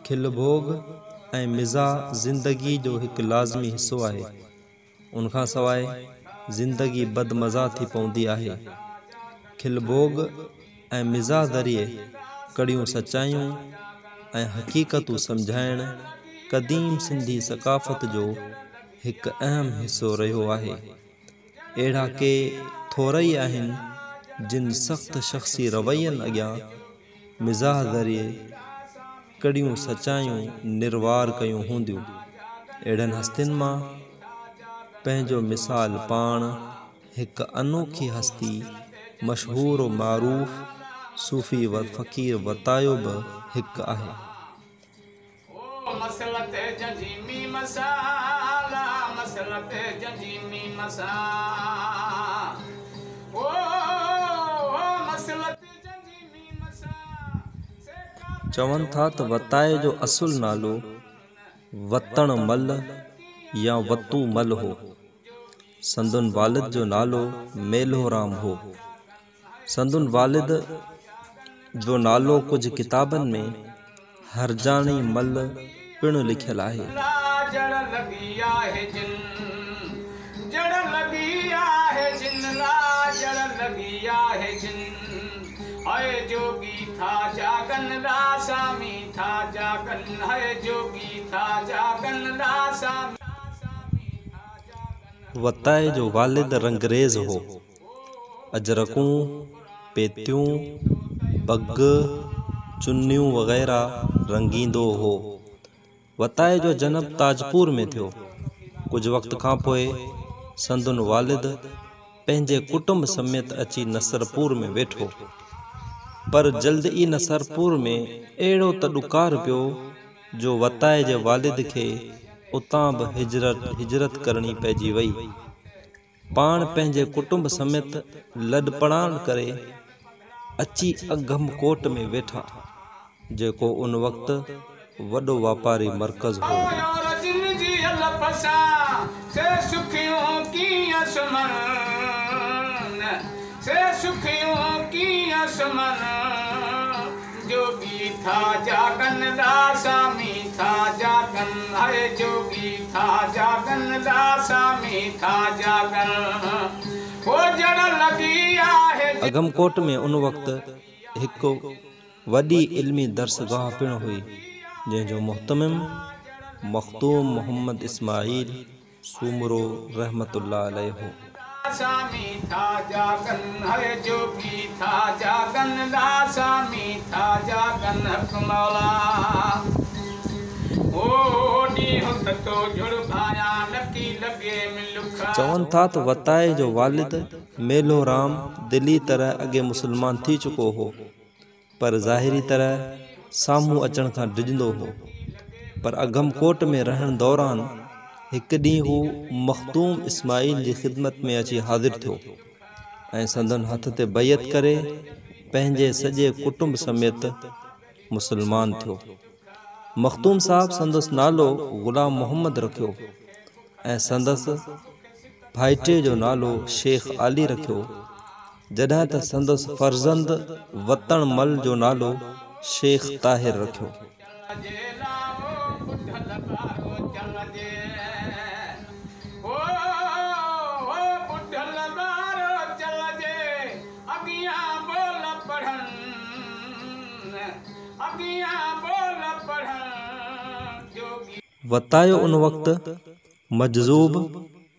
کل ڀوڳ ۽ مزاح زندگي جو هڪ لازمي حصو آهي. ان کان سواء زندگي بدمزه ٿي پوندي آهي. کل ڀوڳ ۽ مزاح ذريعي ڪڙيون سچايون ۽ حقيقتون سمجهائڻ قديم سنڌي ثقافت جو هڪ اهم حصو رهيو آهي. اهڙا ڪي ٿورئي آهن جن سخت شخصي روين اڳيان مزاح ذريعي ڪڙيون سچايون نروار ڪيون هونديون. اهڙن هستين مان پنهنجو مثال پاڻ هڪ انوکي هستي مشهور و معروف صوفي فقير وتايو به هڪ آهي. چون ٿا ته وتائي جو اصل نالو وتڻ مل يا وتو مل هو. سندن والد جو نالو ميلهو رام هو. سندن والد جو نالو ڪجهه ڪتابن ۾ هرجاڻي مل پڻ لکيل آهي. وتائي جو والد رنگريز هو. اجرڪون، پيتيون، بگ، چنيون وغيره رنگيندو هو. وتائي جو جنم تاجپور ۾ ٿيو. ڪجهه وقت کان پوء سندن والد پنهنجي ڪٽنب سميت اچي نصرپور ۾ ويٺو. پر جلد ئي نصرپور ۾ اهڙو ته ڏڪار پيو جو وتائي جي والد کي اتان به هجرت ڪرڻي پئجي وئي. پاڻ پنهنجي ڪٽنب سميت لڏپلاڻ ڪري اچي اگهم ڪوٽ ۾ ويٺا، جيڪو ان وقت وڏو واپاري مرڪز هو. اگهم ڪوٽ ۾ ان وقت هڪ وڏي علمي درسگاهه پڻ هئي، جنهن جو مهتمم مخدوم محمد اسماعيل سومرو رحمة الله عليه هو. چون ٿا ته وتائي جو والد ميلهو رام دلي طرح اڳي مسلمان ٿي چڪو هو. پر ظاهري طرح سامهون اچڻ کان ڊڄندو هو. پر اگهم ڪوٽ ۾ رهڻ دوران هڪ ڏينهن هو مخدوم اسماعيل جي خدمت ۾ اچي حاضر ٿيو ۽ سندن هٿ تي بيعت ڪري پنهنجي سڄي ڪٽنب سميت مسلمان ٿيو. مخدوم صاحب سندس نالو غلام محمد رکيو ۽ سندس ڀائٽي جو نالو شيخ عالي رکيو. جڏهن ته سندس فرزند وطڻ مل جو نالو شيخ طاهر رکيو. وتايو ان وقت مجذوب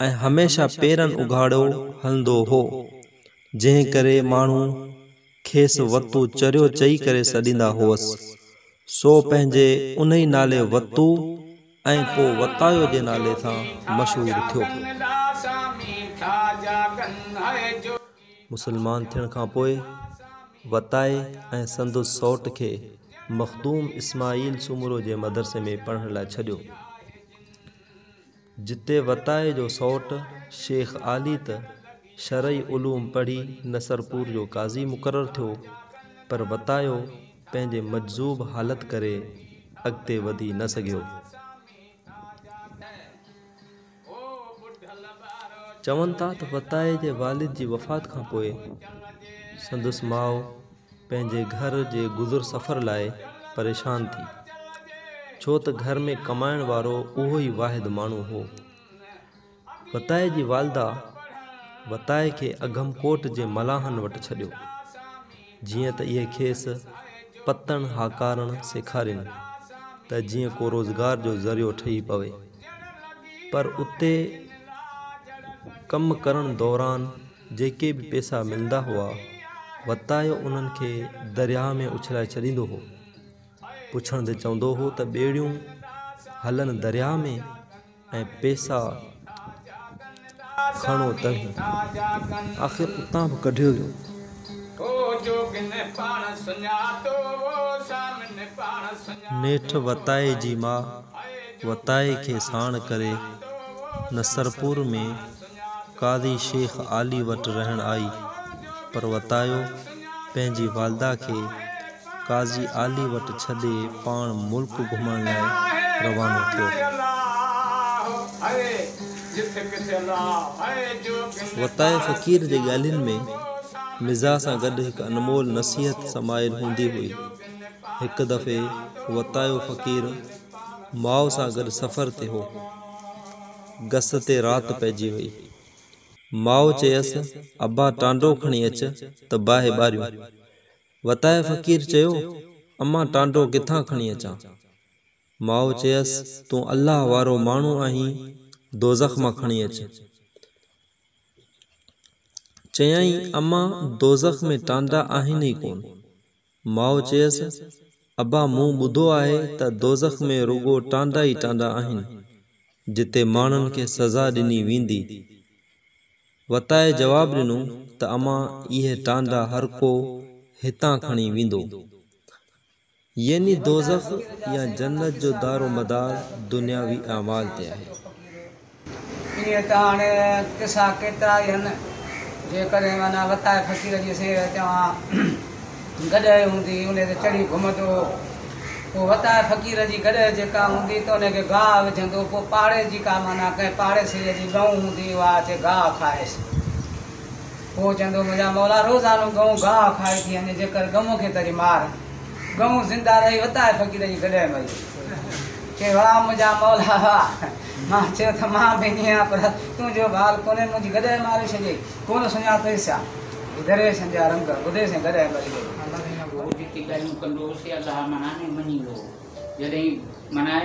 ۽ هميشه پيرن اگهاڙو هلندو هو، جنهن ڪري ماڻهو کيس وتو چريو چئي ڪري سڏيندا هئس، سو پنهنجي انهي نالي وتو ۽ پوء وتايو جي نالي سان مشهور ٿيو. مسلمان ٿيڻ کان پوء وتائي ۽ سندس سئوٽ کي مخدوم اسماعيل سومرو جي مدرسي ۾ پڙهڻ لاء ڇڏيو، جتي وتائي جو سئوٽ شيخ عالي ته شرعي علوم پڙهي نصرپور جو قاضي مقرر ٿيو، پر وتايو پنهنجي مجذوب حالت ڪري اڳتي وڌي نه سگهيو. چون ٿا ته وتائي جي والد جي وفات کان پوء سندس ماء پنهنجي گهر جي گذر سفر لاء پريشان ٿي. ڇو ته گهر ۾ ڪمائڻ وارو اهو ئي واحد ماڻهو هو. وتائي جي والده وتائي کي اگهم ڪوٽ جي ملاحن وٽ ڇڏيو، جيئن ته اهي کيس پتڻ هاڪارڻ سيکارين ته جيئن ڪو روزگار جو ذريعو ٺهي پوي. پر اتي ڪم ڪرڻ دوران جيڪي به پئسا ملندا هئا، وتايو انهن کي درياهه ۾ اڇلائي ڇڏيندو هو. پڇڻ تي چوندو هو ته ٻيڙيون هلن درياهه ۾ ۽ پئسا کڻو توهين. آخر اتان به ڪڍيو ويو. نيٺ وتائي جي ماء وتائي کي ساڻ ڪري نصرپور ۾ قاضي شيخ عالي وٽ رهڻ آئي، پر وتايو پنهنجي والده کي قاضي عالي وٽ ڇڏي پاڻ ملڪ گهمڻ لاء روانو ٿيو. وتائي فقير جي ڳالهين ۾ مزاح سان گڏ هڪ انمول نصيحت سمايل هوندي هئي. هڪ دفعي وتايو فقير ماء سان گڏ سفر تي هو. گس تي رات پئجي وئي. ماء چيس، ابا ٽانڊو کڻي اچ ته باهه ٻاريون. وتائي فقير چيو، امان ٽانڊو ڪٿان کڻي اچان؟ ماء چيس، تون الله وارو ماڻهو آهين، دوزخ مان کڻي اچ. چيائين، امان دوزخ ۾ ٽانڊا آهن ئي ڪونه. ماء چيس، ابا مون ٻڌو آهي ته دوزخ ۾ رڳو ٽانڊا ئي ٽانڊا آهن، جتي ماڻهن کي سزا ڏني ويندي. وتائي جواب ڏنو ته امان اهي ٽانڊا هر ڪو هتان کڻي ويندو. يعني دوزخ يا جنت جو دارومدار دنياوي اعمال تي آهي. ائين ته هاڻي قصا ڪيترا ئي هن، جيڪڏهن معنيٰ وتائي فقير جي سير چوان گڏهه هوندي هئي انهي تي چڙهي گهمندو هو. پوء وتائي فقير جي گڏهه جيڪا هوندي ته انهي کي گاهه وجهندو پوء پاڙي جي ڪا معنيٰ ڪنهن پاڙيسريء جي ڳئون هوندي اها اچي گاهه کائيس. پوء چوندو منهنجا مولا روزانو ڳئون گاهه کائي ٿي وڃي جيڪر ڳئون کي تري مار. ڳئون زنده رهي وتائي فقير جي گڏهه مري وئي. چي واه منهنجا مولا واه. مان چيو ته مان به ائين آهيان پر تنهنجو به حال ڪونهي منهنجي گڏهه ماري ڇڏيئي. ڪونه سڃاتئي سيا. هي درويشن جا رنگ ٻڌيسين گڏهه مري وئي. هو جيڪي ڳالهيون ڪندو هو سي الله معنيٰ ۾ مڃيندو هو. جڏهن معنيٰ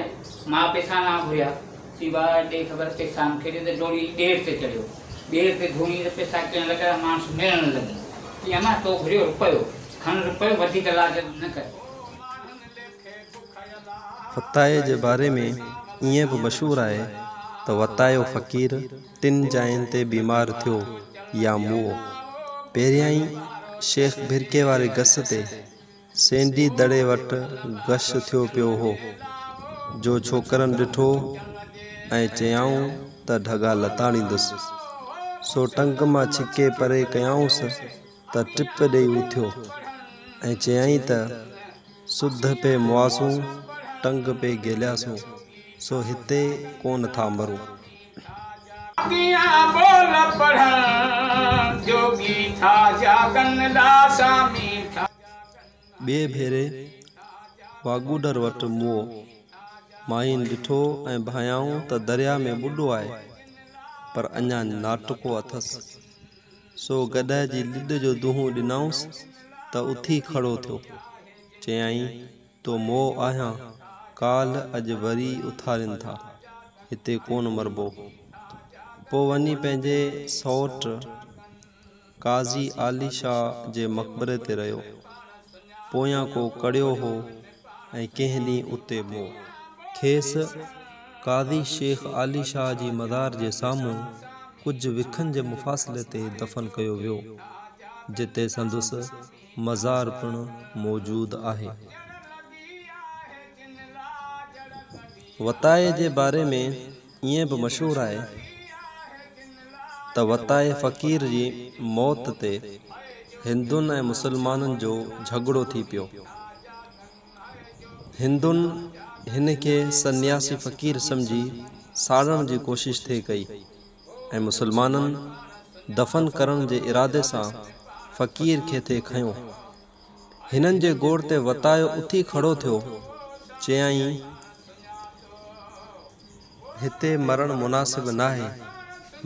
مان پئسا نه گهريا، چي بابا ڏي خبر پئسا مون کي ڏي ته ڊوڙي ڏير تي چڙهيو. ڏير تي ڌوڻي ته پئسا ڪرڻ لڳا ماڻس ملڻ لڳي. چي امان تو گهريو رپيو، کڻ رپيو وڌيڪ لاج نه ڪر. وتائي جي باري ۾ ائين به مشهور آهي ته وتايو فقير ٽن جاين تي بيمار ٿيو يا موئو. پهريائين شيخ ڀرڪي واري گس تي سينڊي دڙي وٽ غش ٿيو پيو هو، جو ڇوڪرن ڏٺو ۽ چيائون ته ڍڳا لتاڙيندس. سو ٽنگ مان ڇڪي پري ڪيائونس ته ٽپ ڏيئي اٿيو ۽ چيائين ته سڌ پئي مئاسون، ٽنگ پئي گهلياسون، سو هتي ڪونه ٿا مرون. ٻئي ڀيري واڳوڏر وٽ موئو. ماهين ڏٺو ۽ ڀانيائون ته درياء ۾ ٻڏو آهي، پر اڃا ناٽڪو اٿس. سو گڏهه جي لڏ جو دونهون ڏنائونس ته اٿي کڙو ٿيو. چيائين، تو موئو آهيان، ڪالهه اڄ وري اٿارين ٿا، هتي ڪونه مربو. پوء وڃي پنهنجي سئوٽ قاضي عالي شاهه جي مقبري تي رهيو. پويان ڪو ڪڙيو هو ۽ ڪنهن ڏينهن اتي مئو. کيس قاضي شيخ عالي شاهه جي مزار جي سامهون ڪجهه وکن جي مفاصلي تي دفن ڪيو ويو، جتي سندس مزار پڻ موجود آهي. وتائي جي باري ۾ ائين به مشهور آهي ته وتائي فقير جي موت تي هندن ۽ مسلمانن جو جهڳڙو ٿي پيو. هندن هن کي سنياسي فقير سمجهي ساڙڻ جي ڪوشش ٿي ڪئي ۽ مسلمانن دفن ڪرڻ جي ارادي سان فقير کي ٿي کنيو. هنن جي گوڙ تي وتايو اٿي کڙو ٿيو. چيائين، هتي مرڻ مناسب ناهي.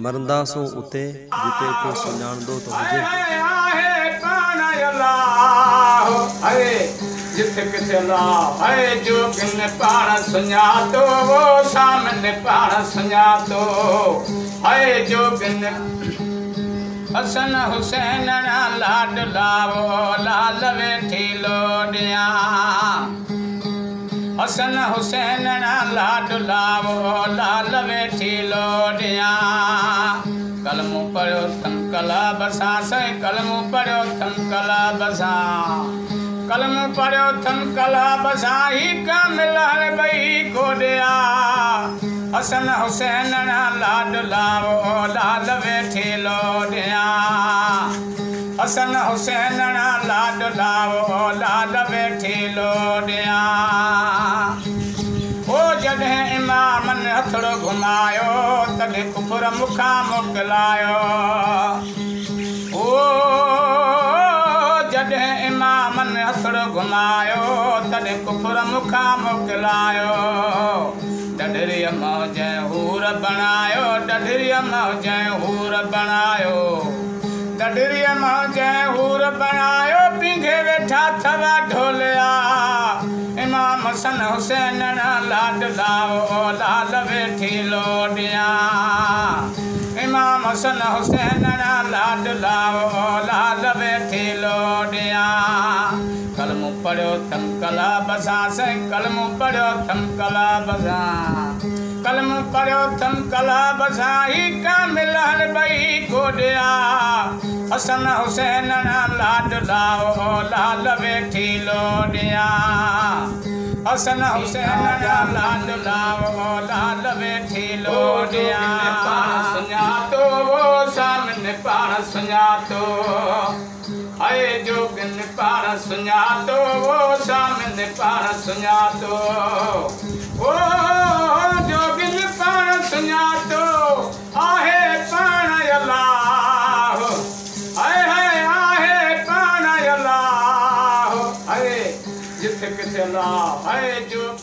مرنداسون اتي، جتي ڪو سڃاڻندو ته هجي. حسن حسين لاڏلا لال ويٺي لوڏيان، حسن حسين لاڏلا لال ويٺي لوڏيان. ڪلمو پڙهيو ٿم ڪلب سان سائين، ڪلمو پڙهيو ٿم ڪلب سان، ڪلمو پڙهيو ٿم ڪلب سان، هي ڪامل ٻئي ڪوڏيا. حسن حسين لاڏلا لال ويٺي لوڏيان، حسن حسين لاڏلا لال ويٺي لوڏيان. او جڏهن امامن هٿڙو گهمايو، تڏهن ڪفر مون کان موڪلايو. او جڏهن امامن هٿڙو گهمايو، تڏهن ڪفر مون کان موڪلايو. ڏڍريءَ مان جنهن هور بڻايو، ڏڍريءَ مان جنهن هور بڻايو، ڏڍريءَ مان جنهن هور بڻايو، پينگهي ويٺا ٿوا ڍوليا. امام حسن حسين لاڏلا لال ويٺي لوڏيان، امام حسن حسين لاڏلا لال ويٺي لوڏيان. ڪلمو پڙهيو ٿم ڪلب سان سائين، ڪلمو پڙهيو ٿم ڪلب سان، ڪلمو پڙهيو ٿم ڪلب سان، هي ڪامل ٻئي گوڏيا. حسن حسين لاڏلا لال ويٺي لوڏيان، حسن حسين لاڏلا لال ويٺي لوڏيان. پاڻ سڃاتو سامن پاڻ سڃاتو، هاءِ جوڳن پاڻ سڃاتو سامن پاڻ سڃاتو، او جوڳن پاڻ سڃاتو، آهي پاڻ الله، هاءِ هاءِ آهي پاڻ الله، هاءِ جٿي ڪٿي الله، هاءِ جوڳن.